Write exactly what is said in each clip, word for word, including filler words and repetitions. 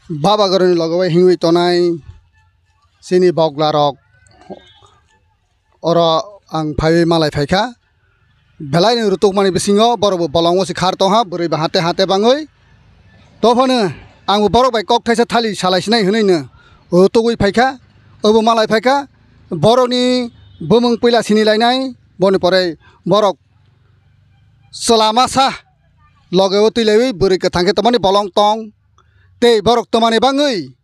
Baba goroni logo bai hingwi tonai chini boglarok oro ang phaiwi malai phaikha. Belaini rutukmani bisingo borokbo bolongo se khar tongha, bwrwi ba hate hate bangwi. Tophano angbo borok bai kok thaisa thali salai sinai hwnwi no rutugwi phaikha, obo malai phaikha. Borokni bumung puila sini lainai, boni pore borok chwla masa loge o twi laiwi bwrwi kwthang khe tomani bolong tong tei borok tomani bangwi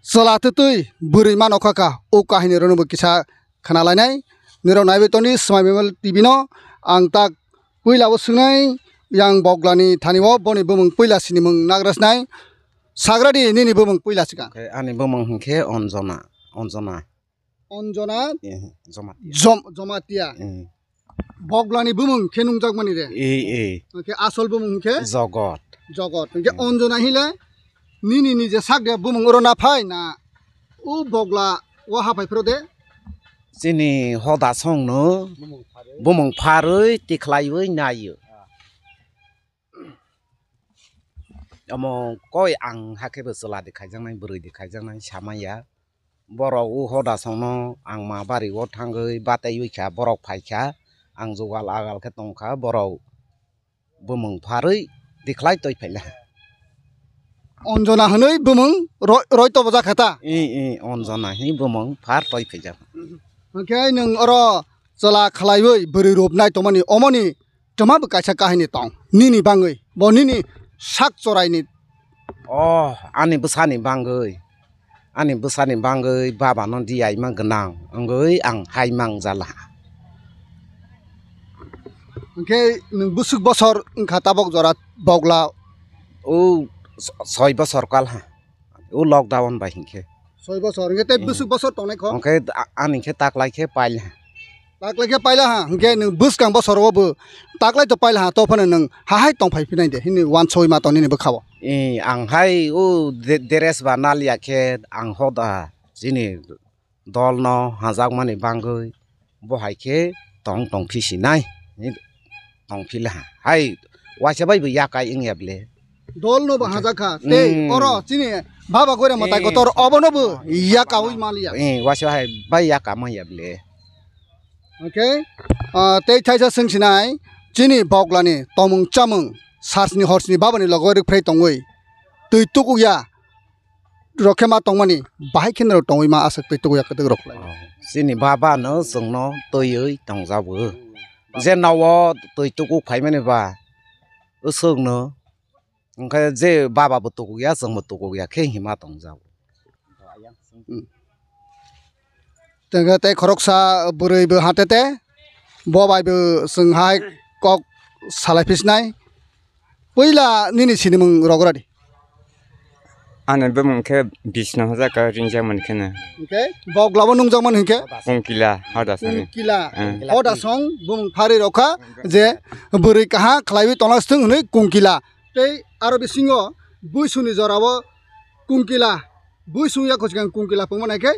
chwla twtwi bwrwi ma nokha kha. O kahini rokno bo kisa khna lainai. Nirok naiwi toni Swmai Memal T V no ang tak puila bo swngnai yang boglani thani o boni bumung puila sinimung nagra snai. Sagradi nini bumung puila sikha. Khe ani bumung hinkhe Anjona, Anjona. Anjona Eh, Jamatia. Jom-, Jamatia. Eh. Boglani bumung khe nungjakmani de. Eh, eh. Hwnkhe asol bumung hwnkhe Jogot. Jogot. Hwnkhe Hmm. Anjona hile nini nije sak de bumung oro na phai na o bogla o haphai phro de. Chini hoda songno bumung pharwi tikhlaiwi naio. Omo koi ang hakhe bo chwla de khaijaknai, bwrwi de khaijaknai samaya. Borok o hoda songno ang ma bari o thangwi bataiwi kha, borok phaikha, ang jugal agal khe tongkha, borok bumung pharwi tikhlai toi phaila. Anjona hwnwi bumung roi, roi tobo jakha ta? I, i, Anjona hi bumung phar toi phaijak. Hwnkhe nwng oro chwla khlaiwi bwrwi rupnai tongmani, omoni twma bo kaisa kahini tong nini bangwi, bo nini sak choraini. Oh, ani bwsani bangwi, ani bwsani bangwi baba no diyaima gwnang wngwi ang hai mang jala. Hwnkhe nwng bwswk bosor wngkha tabok jora bogla? O so-, soi bosor kal ha. O lockdown bai hinkhe. Soi bosor, hwnkhe tei Hmm. bwswk bosor tongnai kho? Hwnkhe a-, ani khe taklai khe paila. Taklai khe paila ha, hwnkhe nwng bwskang bosor o bo taklai to paila ha, to phano nwng hahai tong phai phinai de, hini wansoi ma tong nini bwkha o. Eh, ang hai o de-, dress ba naliya khe ang hoda chini dol no hajakmani bangwi bo hai khe tong tong phi sinai, tong phi la hai waisa bai bo yakai wngya ble. Dol no bo Hwnkhe hajak kha, tei Hmm. oro chini baba goira mwtai Eh. kotor obono bo Oh, yakawi maliya. Eh, waisa hai bai yaka manya ble. Okay, ah, tei thaisa swng sinai chini boglani tomung chamung sarsni horsni babani logo rwkphrei tongwi twi tukukya rok khe ma tongmani, bahai khe norok tongwi ma aswk twi tukya kwtwk rok khlai. Oh, chini baba no chwngno twiwi tongjago. Je nao twi tukuk phaimani ba, uswk no, hwnkhe je baba bo tukukya, chwngbo tukukya khe hima tongjago. Hmm. Tei, tei khoroksa bwrwi bo hatete, bo bai bo chwng hai kok salai phisnai. Puila nini sinimung rogoradi. Ani bumung khe Bishnu Hojaka ringjak mani kheno. Hwnkhe boglabo nungjak mani hwnkhe? Kungkila, Hodasani. Kungkila. Eh. Hodasong bumung pharwi rokha je bwrwi kaha khlaiwi tongna swthwng hwnwi Kungkila. Tei aro bisingo buisuni jorao Kungkila. Buisung ya kochikang Kungkila pungma nai khe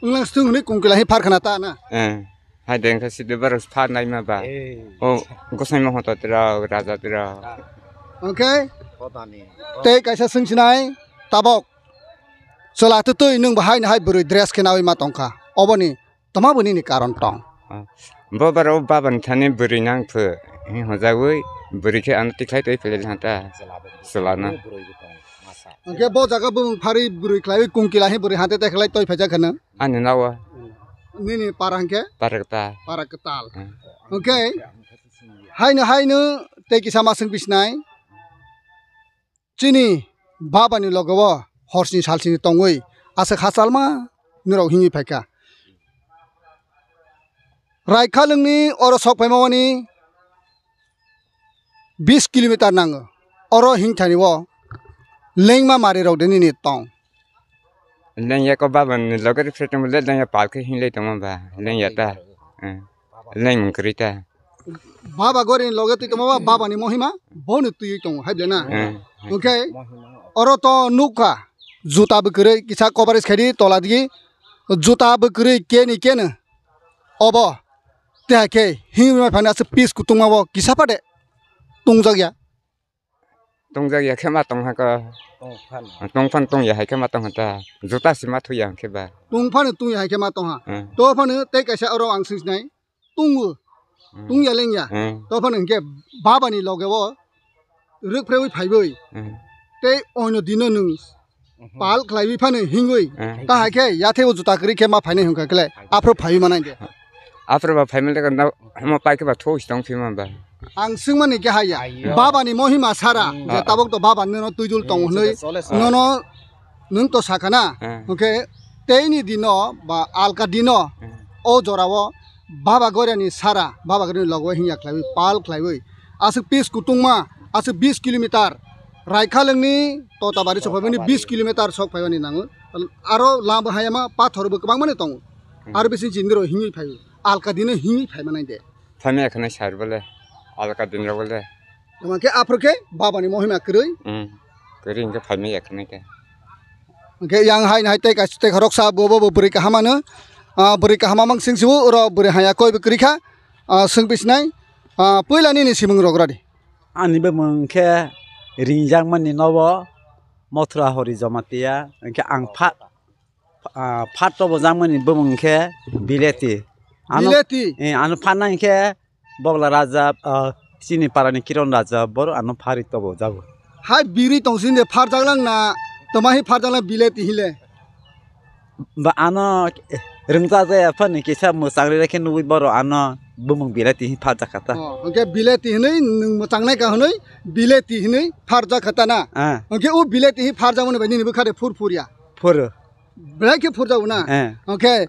wnglang swthwng hwnwi Kungkila hi pharkhana ta na? Eh. Hai de wngkha sidi borok pha naima ba. Eh. O gosaima hoto tira, raja tira. Hwnkhe tei kaisa swng sinai tabok. Chwla twtwi nwng bo hai hai bwrwi dress khe nawi ma tongkha. Oboni toma bo nini karon tong. Ah. Bo borok babani thani bwrwi nang phu. Hi hojagwi bwrwi khe ano tikhlai twi philai hanta. Chwla no. Hwnkhe bo jaga bumung pharwi bwrwi khlaiwi Kungkila hi bwrwi hante tekhlai toi phaijak hwno. Ani nawa. Nini para hwnkhe? Para kwtal. Para kwtal. Hmm. Hwnkhe haino haino tei kisa ma swng bisinai. Chini babani logo o horsni salsni tongwi aswk hachalma norok himwi phaikha. Raikhalwngni oro sok phaima wani bis kilometer nango. Oro hingthani o lengma mari rok de nini tong. Lengya ko baba ni loge ri phrwtwng le lengya pal khe hinglai tongma ba lengya ta. Eh, lengmung kwrwi ta. Baba gori ni loge twi tongma ba baba ni mohima bono twiwi tongo hai bele na. Eh. Hwnkhe oro to nukha juta bwkwrwi kisa coverage khaidi tola digi juta bwkwrwi keni keno obo. Tei hai khe himwi phani aswk pis kutungma bo kisa phade tungjakya. Tungjakya khe ma tongha ko. Tong phano. Tong phano tungya hai khe ma tongha ta. Juta sima thuya hwnkhe ba. Tong phano tungya hai khe ma tongha. Hmm. To phano tei kaisa oro ang swngchinai. Tungo. Hmm. Tungya lengya. Hmm. To phano hwnkhe babani loge o rwk phrewi phaiwi. Hmm. Tei ono dino nwng Mhm. pal khlaiwi phano hingwi. Hmm. Kahai khe yathebo juta kwrwi khe ma phainai hwnkha khle. Aphro phaiwi manai de. Aphro ba phaimani khe no mo pai khe ba thok si tong phima ba. Ang swngmani khe haya. Ayo. Babani mohima sara. Hmm. Je tabok to baba nono twijul tong Hmm, hwnwi. Chole, chole. Nono nwng to sakha na. Hmm. Hwnkhe teini dino ba alka dino Hmm. o jorao baba goirani sara, baba goirani logo hingya khlaiwi, pal khlaiwi. Aswk pis kutungma, aswk bis kilometer. Raikhalengni Totabari sok phaimani bis kilometer sok phaimani nango. Aro lama hayama pathor bo kwbangmani tongo. Hmm. Aro bising chindiro hingwi phaio. Alka dino hingwi phaimanai de. Phaimaya khwnai sar bole. Alka dinrok bole. Tamo khe aphuru khe babani mohima kwrwi. Hmm. Kwrwi hwnkhe phaimaya khwnai khe. Hwnkhe yang hai hai tei kaisa tei khoroksa bo bo bwrwi kaham ano. Ah, bwrwi kaham amang sing sibu oro bwrwi haya koi bo kwrwi kha. Ah, swng bisinai. Ah, puila nini simung rok radi. Ani bumung khe ringjakmani nobo Mothra Hori Jamatia, hwnkhe ang pha-, ah, phat tobo jakmani bumung khe Bileti. Ano, Bileti? Eh, ano phanai khe Bogla Raja, ah, chini parani Kiron Raja, boro ano phari tobo jago. Hai biri tong sinde pharjaklang na, toma hi pharjaklang Bileti hile. Ba ano rwngthajak ya phani kisa mwchang rwrwk khe nugwi borok ano bumung Bileti hinwi pharjak kha ta. Oh, hwnkhe Bileti hinwi nwng mwchang nai ka hinwi Bileti hinwi pharjak kha ta na? Ah. Hwnkhe o Bileti hinwi pharjak mani bai nini bwkha de phur phur ya? Phuru. Belai khe phurjago na? Eh. Hwnkhe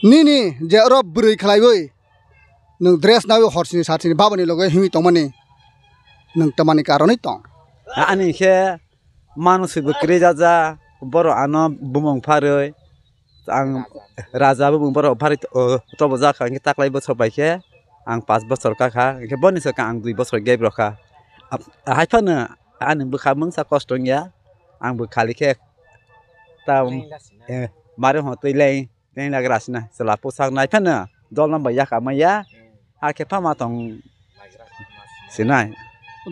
nini je oro bwrwi khlaiwi nwng dress nawi horsini sarsini babani loge hinwi tongmani nwng tamani karonwi tong? Ani khe Manuswi bo kwrwi jaja, borok ano bumung pharwi, ang raja bumung borok pharwi, o, tobojak kha, hwnkhe taklai bwswk bai khe ang pash bwswk ka kha, hwnkhe boni swkang ang dui bwswk gap rw kha. Ap-, hai phano ani bwkha mungsa kosto wngya, ang bo khali khe ta, eh, mare hwn twi lai. Tei nagra sina chwla pusak nai phano dol no bai yakama ya. Hakhe phama tong sinai.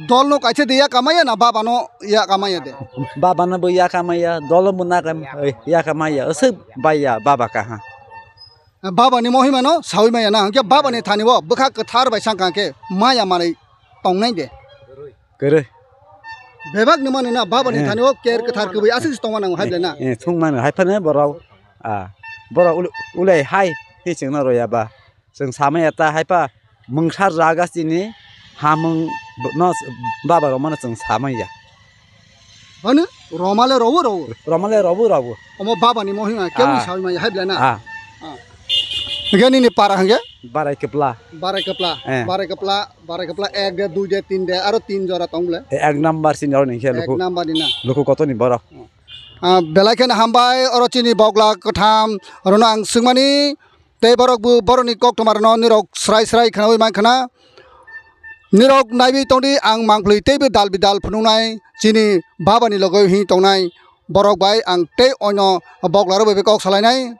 Dol no kaisa de yakama ya na baba no yakama ya de? Baba no bo yakama ya, dol no bo nakam, yakama ya. Aswk bai ya baba kaha. Baba ni mohima no sawi maya na, hwnkhe baba ni thani o bwkha kwthar bai sangkha khe maya manwi tongnai de. Kwrwi. Bebak ni mani na baba ni Eh. thani o ker kwthar kwbwi aswk se tongma nango hai belai na. Eh, eh, thung mano hai phano borok, ah, borok ul-, ulai hai hi chwngno roya ba. Chwng samaya ta hai pha mungsa jaga chini hamung no baba rok mano chwng samaya. Hano romale robo robo. Romale robo robo. Omo baba ni mohima kemni Ah. sawi maya hai belai na. Ah. Ah. Hwnkhe nini para hwnkhe? Barai kwpla. Barai kwpla. Eh. Barai kwpla. Barai kwpla ek de, dui de, tin de, aro tin jora tong bole. Ek number sini oro ni khe Ek luku. Number ni na. Luku koto ni borok. Ah, belai kheno hambai oro chini bogla kwtham orono ang swngmani tei borok bo borokni koktwma rokno nirok srai srai khwnawi man khwna. Nirok naiwi tongdi ang mangphlwi teibo dal bidal phunuknai chini babani logo hini tongnai borok bai ang tei oino bogla rok bai kok salainai.